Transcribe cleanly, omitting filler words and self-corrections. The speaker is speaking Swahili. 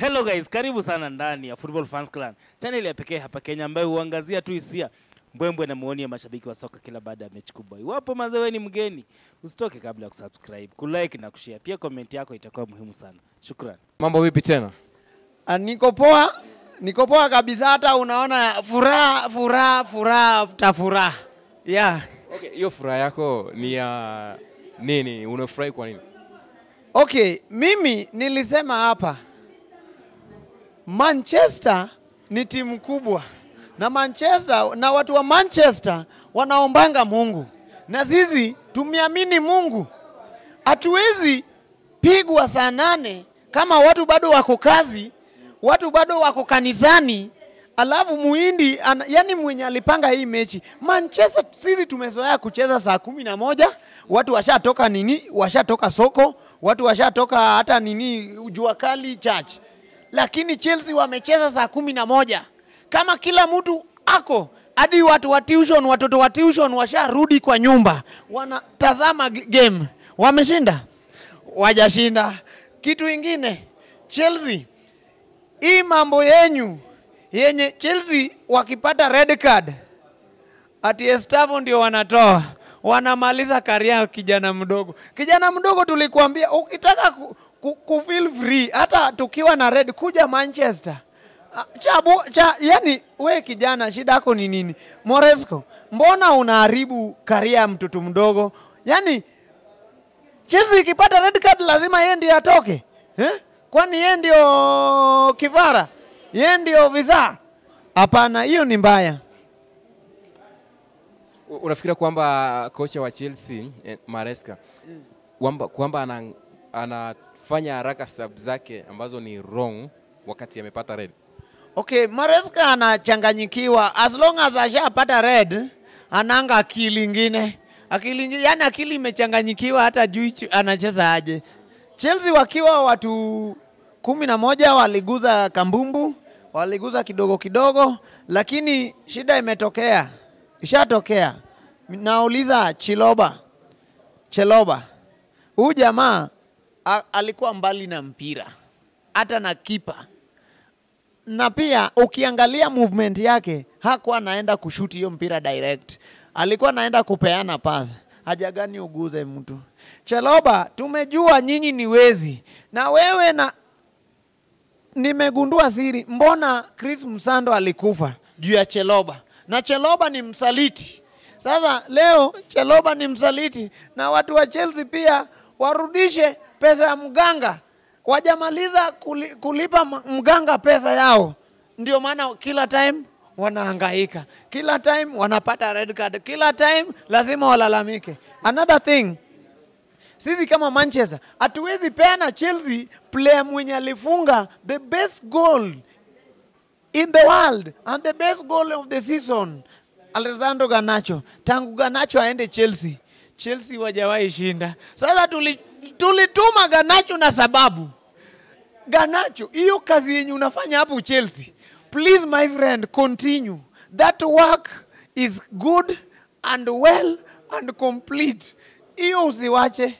Hello guys, karibu sana ndani ya Football Fans Clan, channel ya pekee hapa Kenya ambayo huangazia tu hisia, mbwembwe na maoni ya mashabiki wa soka kila baada ya mechi kubwa. Iwapo manze wewe ni mgeni, usitoke kabla ya kusubscribe, kulike na kushare. Pia comment yako itakuwa muhimu sana. Shukrani. Mambo vipi tena? Niko poa, niko poa kabisa, hata unaona furaha, furaha, furaha, furaha. Yeah. Okay, hiyo furaha yako ni ya nini? Unafurahi kwa nini? Okay, mimi nilisema hapa Manchester ni timu kubwa, na Manchester na watu wa Manchester wanaombanga Mungu, na sisi tumeamini Mungu. Hatuwezi pigwa saa 8 kama watu bado wako kazi, watu bado wako kanisani, alafu muhindi yani mwenye alipanga hii mechi. Manchester sisi tumezoea kucheza saa 11, watu washatoka nini, washatoka soko, watu washatoka hata nini jua kali church. Lakini Chelsea wamecheza saa 11. Kama kila mtu ako, hadi watu wa tuition, watoto wa tuition washarudi kwa nyumba, wanatazama game. Wameshinda? Wajashinda. Kitu ingine, Chelsea, hii mambo yenyu yenye Chelsea wakipata red card ati Estevao ndio wanatoa, wanamaliza career kijana mdogo. Kijana mdogo tulikuambia ukitaka ku feel free hata tukiwa na red kuja Manchester. Yani we kijana shida yako ni nini? Moresco, mbona unaharibu career ya mtoto mdogo? Yani Chelsea ikipata red card lazima yeye ndiye atoke. Eh? Kwani yeye ndio kivara? Yeye ndio visa? Hapana, hiyo ni mbaya. Unafikiria kwamba kocha wa Chelsea Maresca kwamba anafanya haraka sub zake ambazo ni wrong wakati amepata red? Okay, Maresca anachanganyikiwa. As long as ashapata red, ananga akili ingine. Akili ingine, yani akili imechanganyikiwa, hata jui anacheza aje. Chelsea wakiwa watu 11 waliguza kambumbu, waliguza kidogo kidogo, lakini shida imetokea. Ishatokea. Nauliza Chalobah. Huyu jamaa alikuwa mbali na mpira, hata na kipa. Na pia ukiangalia movement yake, hakuwa anaenda kushoot hiyo mpira direct. Alikuwa anaenda kupeana pass. Haja gani uguze mtu? Chalobah, tumejua nyinyi ni wezi. Na wewe na nimegundua siri, mbona Chris Msando alikufa juu ya Chalobah? Na Chalobah ni msaliti. Sasa leo Chalobah ni msaliti, na watu wa Chelsea pia warudishe pesa ya mganga. Wajamaliza kulipa mganga pesa yao. Ndio maana kila time wanahangaika. Kila time wanapata red card. Kila time lazima walalamike. Another thing, sisi kama Manchester hatuwezi peana Chelsea player mwenye alifunga the best goal in the world and the best goal of the season, Alessandro Garnacho. Tangu Garnacho aende Chelsea, Chelsea wajawahi shinda. Sasa tulituma Garnacho na sababu. Garnacho, hiyo kazi yenye unafanya hapo Chelsea, please my friend, continue. That work is good and well and complete. Hiyo usiwache.